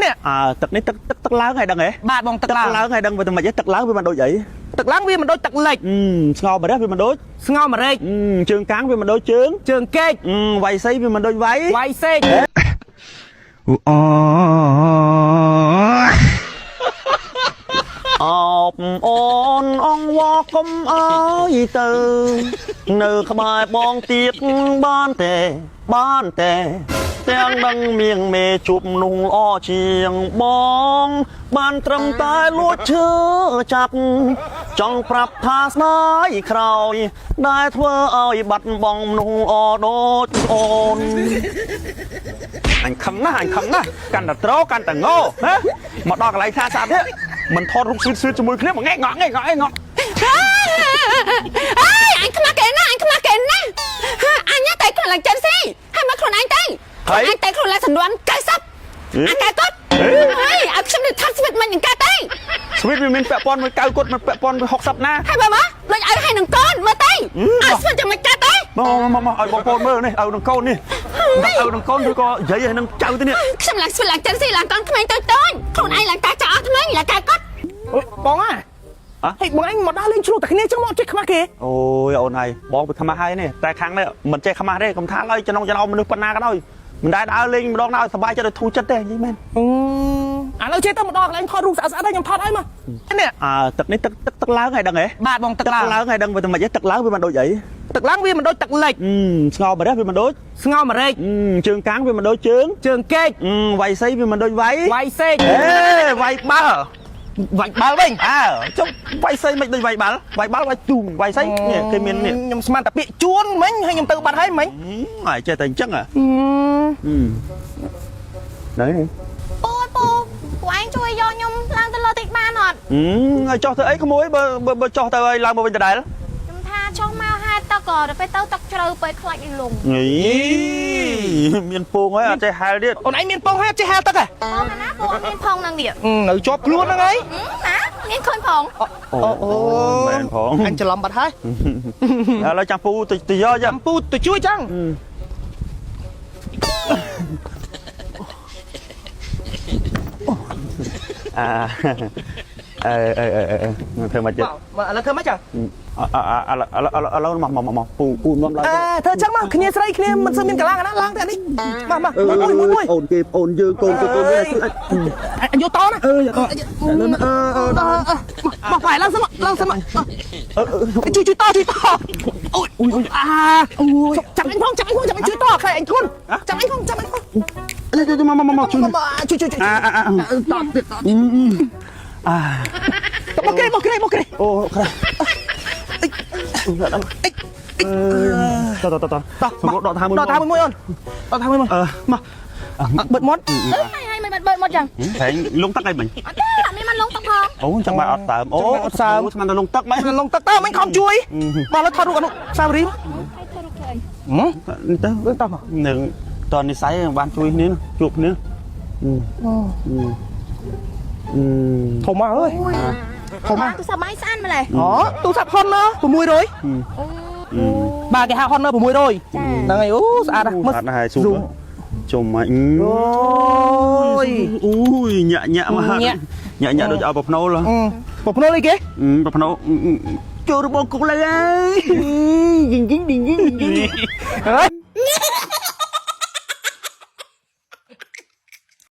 នេះ អើទឹកនេះទឹកទឹកទឹកឡើងហើយដឹងហ៎ បាទបងទឹកឡើង ឡើងហើយដឹងវាទៅមិនហ៎ទឹកឡើងវាមិនដូចអី ទឹកឡើងវាមិនដូចទឹកលិច អឺស្ងោម្រះវាមិនដូច ស្ងោម្រេច អឺជើងកាំងវាមិនដូចជើង ជើងកេក អឺវាយសីវាមិនដូចវាយ វាយសេក អបអូនអងវកុំអើយទៅ នៅក្បែរបងទៀតបានទេបានទេទាំងដឹងមៀងមេជួបនោះល្អជាងបង បានត្រឹមតែលួចឈឺចាប់ចង់ប្រាប់ថាស្ដាយក្រោយ ដែលធ្វើឲ្យបាត់បង់នោះល្អដូចអូន អញខឹងណាស់អញខឹងណាស់កាន់តែត្រកាន់តែងោហ៎មកដល់កន្លែងថាស្អាតនេះមិនថតរូបស្វីតស្វីតជាមួយគ្នាមកងែកងក់ងែកងក់ងែកងក់ អើយអញខ្មាស់គេណាស់អញខ្មាស់គេណាស់ហាអញតែខ្លួនឡើងចិនស៊ីហើយមកខ្លួនឯងទៅខ្លួនឯងតែខ្លួនឡើងសន្លន់90អាកែគាត់ហើយឲ្យខ្ញុំទៅថត់ស្វិតមិននឹងកើតទេ ស្វីតវាមានពាក់ព័ន្ធមួយកៅគាត់មិនពាក់ព័ន្ធមួយ60ណា ហើយបើមកដូចឲ្យឲ្យនឹងកូនមើលទៅឲ្យស្វិតចាំមិនកើតទេ មកមកមកឲ្យបងប្អូនមើលនេះឲ្យនឹងកូននេះឲ្យនឹងកូនឬក៏និយាយឲ្យនឹងចៅទៅនេះ ខ្ញុំឡើងស្វិតឡើងចិនស៊ីឡើងកូនក្មេងតូចតូចខ្លួនឯងឡើងតាចាស់អស់ថ្មីឡើងកែគាត់ អូយបងអាហេបងឯងមកដើរលេងឆ្លោះតែគ្នាចឹងមកចេះខ្មាស់គេ អូយអូនហើយបងវាខ្មាស់ហើយនេះតែខាងនេះមិនចេះខ្មាស់ទេកុំថាឡើយចំណងចំណោមមនុស្សប៉ុណ្ណាក៏ដោយមិនដែលដើរលេងម្ដងណាឲ្យសប្បាយចិត្តឲ្យធូរចិត្តទេនិយាយមែន អឺឥឡូវចេះទៅមកដល់កន្លែងថតរូបស្អាតស្អាតហើយខ្ញុំថតឲ្យមកនេះ អើទឹកនេះទឹកទឹកទឹកឡើងហើយដឹងហ៎ បាទបងទឹកឡើង ឡើងហើយដឹងវាទៅមិនហ៎ទឹកឡើងវាមិនដូចអី ទឹកឡើងវាមិនដូចទឹកលិច អឺស្ងោម្រះវាមិនដូច ស្ងោម្រេច អឺជើងកាំងវាមិនដូចជើង ជើងកេក អឺវាយសីវាមិនដូចវាយ វាយសេក អេវាយបាល់ វាយបាល់វិញ អើចុះវាយសីមិនដូចវាយបាល់វាយបាល់វាយទូងវាយសីនេះគេមាននេះ ខ្ញុំស្មានតែពាក្យជួនមិញហើយខ្ញុំទៅបាត់ហើយមិញ ហើយចេះតែអញ្ចឹងហ៎អឺនេះ ពូពូពូឯងជួយយកខ្ញុំឡើងទៅលើតិចបានអត់ អឺឲ្យចុះទៅអីក្មួយបើបើចុះទៅឲ្យឡើងមកវិញដដែល ខ្ញុំថាចុះមកហេតុទឹកក៏ដល់ពេលទៅទឹកជ្រៅពេកខ្លាចលង នេះមានពងហើយអត់ចេះហែលទៀត អូនឯងមានពងហើយអត់ចេះហែលទឹកហ៎ បងណាពូអត់មានផងនឹងនេះ នៅជាប់ខ្លួនហ្នឹងហើយ ណាមានឃើញផង អូអូមែនផង អញច្រឡំបាត់ហើយ ឥឡូវចាំពូទៅទៅយកចាំ ចាំពូទៅជួយចឹង អាអឺអឺអឺធ្វើមកទៀត មកឥឡូវធ្វើម៉េចចឹង ឥឡូវមកមកមកពូពូនាំឡើង អើធ្វើចឹងមកគ្នាស្រីគ្នាមិនសូវមានកលាំងណាឡើងតែនេះមកមកមួយមួយមួយ អូនគេអូនយើងកូនគេកូនគេ អញយកតណាអឺយកតអឺអឺមកមកឡើងសិនឡើងសិនជួយជួយតជួយតអូយអូយអាអូយចាំអញផងចាំអញផងចាំអញជួយតខ្លាចអញធ្ងន់ចាំអញផងចាំអញផង មកមកមកជួយ ជួយជួយជួយ អាអា តទៀតត អា មកគេមកគេមកគេ អូក្រែតតតត តោះ សម្រុកដកថាមួយ ដកថាមួយមួយអូនដកថាមួយមួយ អឺ មកបិទមាត់ ហើយហើយមិនបើមកចឹង ហែងលងទឹកអីមិញ អត់ទេអត់មានมันលងទឹកផង អូចាំបាច់អត់ដើមអូស្មានតែលងទឹកមិញ លងទឹកតើមិនខំជួយមកលើថតរូបអនុសាវរីយ៍ ហើយធ្វើរូបធ្វើអី ទៅ តោះមក នឹងតនិស័យបានជួយគ្នាជួបគ្នាអឺអឺ ធំមកអើយធំមក ទូរស័ព្ទបាយស្អាតម្លេះ អូទូរស័ព្ទ Honor 600បាទគេហៅ Honor 600ហ្នឹងហើយអូស្អាតណាស់មើល ស្អាតណាស់ហើយស៊ូមជុំមក អូយ អូយញាក់ញាក់មកញាក់ញាក់ដូចឲ្យប្រភ្នូល ប្រភ្នូលអីគេ ប្រភ្នូចូលរបស់គុកលើហើយយីងយីងយីងយីង ហើយ